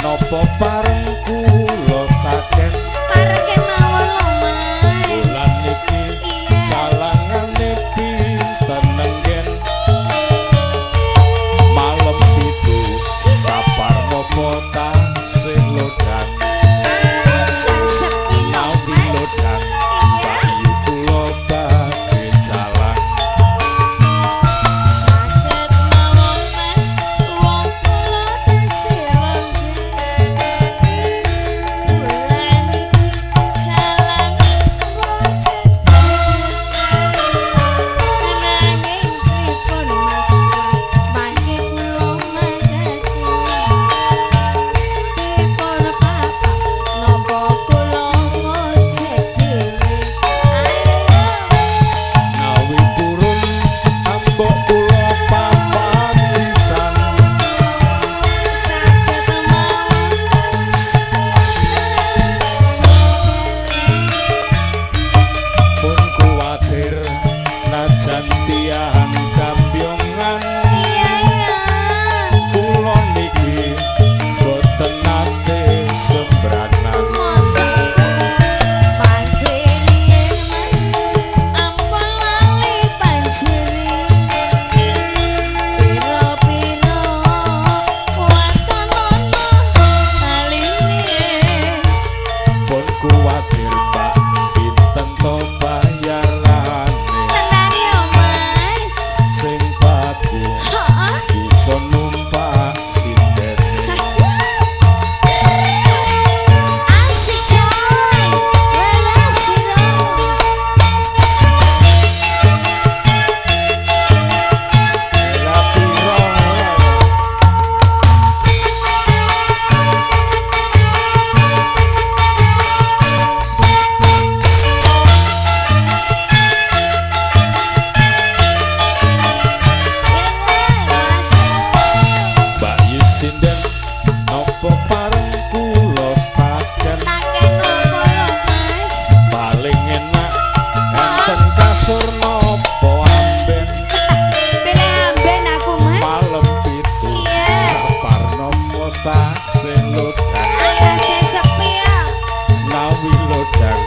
Napa pareng kula taken? Pareng kemawon lho Mas. Bulan niki calangane pinten nenggen? Malem pitu sapar napa tasih lodang? Sepi lho Nawi Mas. lodang Mbakyu kula badhe calang. Saged mawon Mas, wong kula tasih lonjong. Bulan iki calang boten nanging pripun Mas, mangke kula mangkati. Dipun papak napa kula ngojek dhewe? Ayo. Nawi purun ambok kula papat pisan. Saged mawon Mas. Pun kuwatir najan tiyang kambyongan. Iya iya. Kula niki boten nate sembranan. Masa mangke riyen Mas, ampun lali panjeri. Piro-piro waton ana taline. Pun kuwatir Mbak, pinten to bayarane? Tenan yo Mas. Sing baku Heeh. bisa numpak sindene. Asik coy. Welas sira. Lah piro? Mbak Yu sinden napa pareng kula taken? Taken nopo lho Mas? Paling enak enten kasur napa amben? Pilih amben aku Mas. Malem pitu sapar napa tasih lodang? Tasih sepi ya. Nawi lodang.